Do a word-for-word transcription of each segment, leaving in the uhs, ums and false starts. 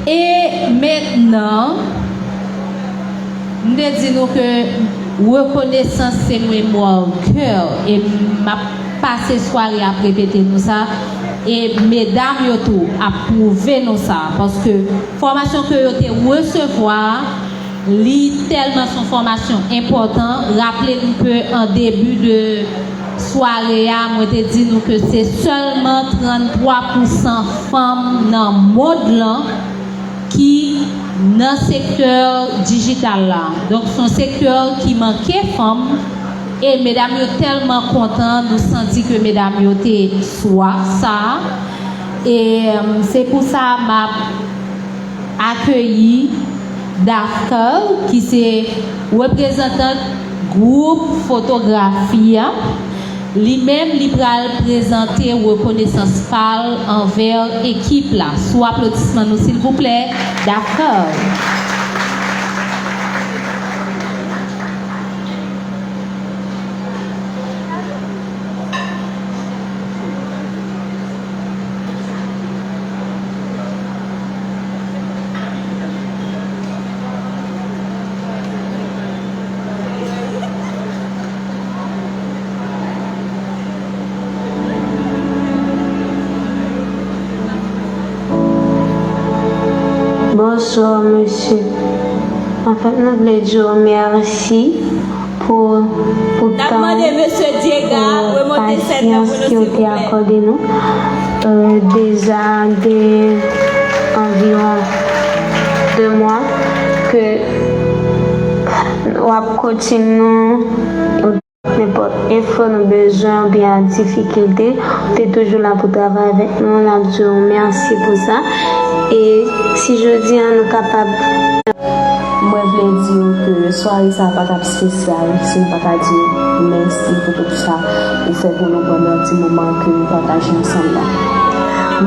E mentnan, m te di nou ke rekonesans se mwen mò kè, e m ap pase sware ap repete nou sa, e medam yo tou ap pwouve nou sa, paske fòmasyon ke yo te resevwa a, li tèlman se yon fòmasyon enpòtan. Raple nou ke an debi de sware a, mwen te di nou ke se sèlman tranntwa pousan fanm nan mond lan ki nan sektè dijital la. Donk, se yon sektè ki manke fanm, e medam yo tèlman kontan, nou santi ke medam yo te swaf sa. E, em, se pou sa m ap akeyi Dafka, ki se reprezantant gwoup fotografi a. Li menm, li pral prezante rekonesans pa l anvè ekip la. Sou aplodisman nou, silvouplè, Dafka. Bonswa, mesye. Anfèt, nou vle di w mèsi pou, pou tan w, pou pasyans ke w te akòde nou. Euh, deja gen anviwon de mwa ke w ap coaching nou. Nenpòt enfo nou bezwen oubyen difikilte, ou te toujou la pou travay avèk nou. N ap di w mèsi pou sa. E si jodi a nou kapab. Mwen vle di w ke sware sa a pa t ap espesyal si n pa ta di w mèsi pou tout sa ou fè pou nou pandan ti moman ke nou pataje ansanm la.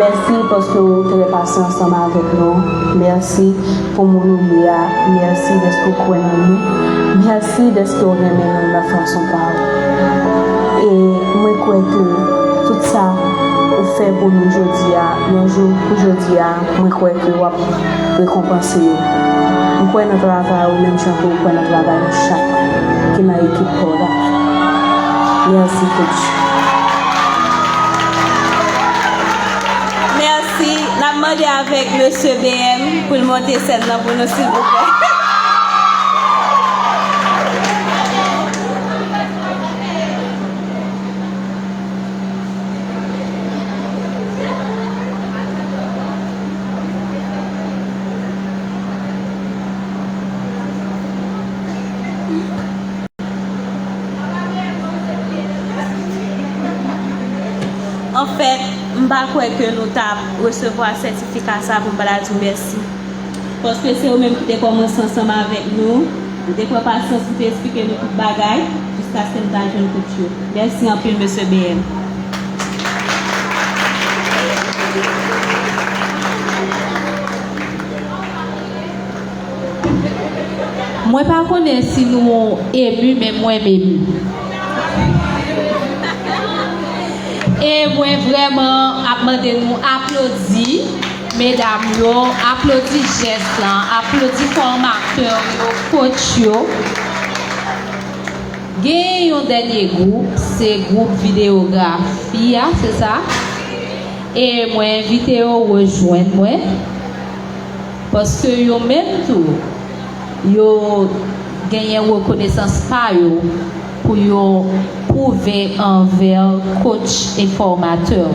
Mèsi paske w trepase ansanm avèk nou. Mèsi pou moun ou ye a. Mèsi dèske w kwè nan nou. Mèsi dèske w renmen nou nan fason pa w. E mwen kwè ke tout sa ou fè pou nou jodi a, nan jou pou jodi a, mwen kwè ke w ap rekonpanse yo. M kwè nan travay ou menm jan ke w kwè nan travay nou chak ki nan ekip pa w la. Mèsi, coach. Mèsi. N ap mande avèk mesye B M pou l monte sèn nan pou nou, silvouplè. Anfèt, m pa kwè ke nou t ap resevwa sètifika sa pou m pa ta di w mèsi. Paske se ou menm ki te kòmanse ansanm avèk nou. Ou te pran pasyans pou te eksplike nou tout bagay, jiskaske n ta jwenn kout yo. Mèsi anpil, mesye B M. Mwen pa konnen si nou emu, men mwen m emu. E mwen vrèman ap mande nou aplodi medam yo, aplodi jès lan, aplodi fòmatè yo, coach yo. Gen yon dènye gwoup, se gwoup videyografi a, se sa? E mwen envite yo rejwenn mwen, paske yo menm tou, yo genyen rekonesans pa yo pou yo pwouve anvè coach e fòmatè yo.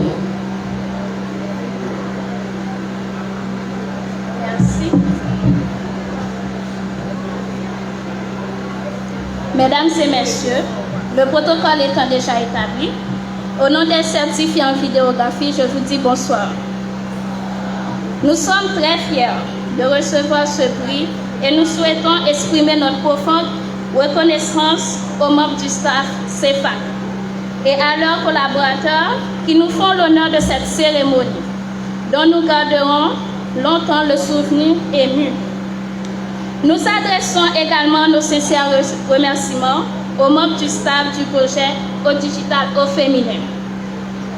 Mèsi. Mesdames et messieurs, le protocole étant déjà établi, au nom des certifiés en vidéographie, je vous dis bonsoir. Nous sommes très fiers de recevoir ce prix et nous souhaitons exprimer notre profonde reconnaissance aux membres du staff CEFAC et à leurs collaborateurs qui nous font l'honneur de cette cérémonie, dont nous garderons longtemps le souvenir ému. Nous adressons également nos sincères re-, remerciements aux membres du staff du projet Au Digital au Féminin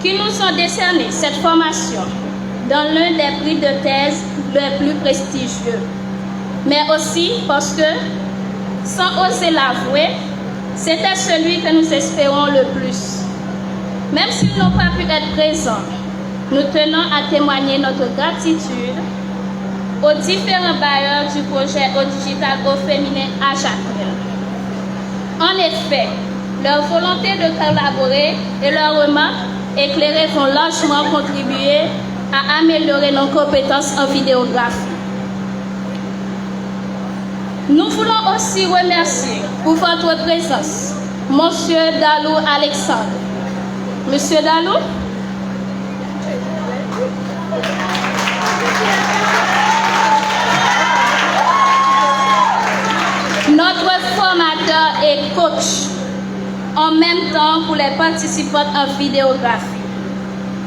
qui nous ont décerné cette formation dans l'un des prix de thèse les plus prestigieux, mais aussi parce que, sans oser l'avouer, c'était celui que nous espérons le plus. Même s'ils n'ont pas pu être présents, nous tenons à témoigner notre gratitude aux différents bailleurs du projet Eau Digitale au féminin à Jacmel. En effet, leur volonté de collaborer et leurs remarques éclairées vont largement contribuer à améliorer nos compétences en vidéographie. Nous voulons aussi remercier pour votre présence Monsieur Dalou Alexandre. Monsieur Dalou, notre formateur et coach, en même temps pour les participantes en vidéographie.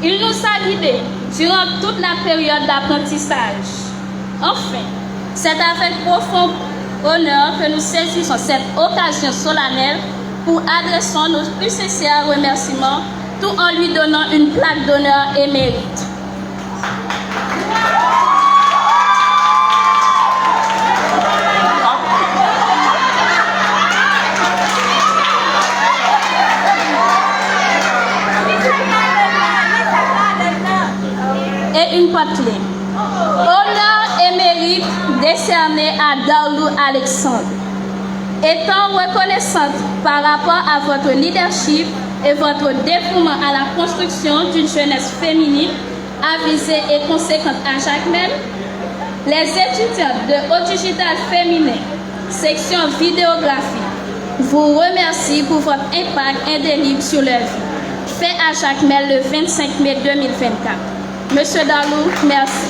Il nous a guidés durant toute la période d'apprentissage. Enfin, c'est avec profond honneur que nous saisissons cette occasion solennelle pour adresser nos plus sincères remerciements, tout en lui donnant une plaque d'honneur et mérite. Et une plaque clé. Honneur et mérite décerné à Darlou Alexandre. Étant reconnaissante par rapport à votre leadership et votre dévouement à la construction d'une jeunesse féminine avisée et conséquente à Jacmel, les étudiantes de Eau Digitale Féminin, section vidéographie, vous remercient pour votre impact indélébile sur leur vie, fait à Jacmel le vingt-cinq mai deux mille vingt-quatre. Monsieur Darlou, merci.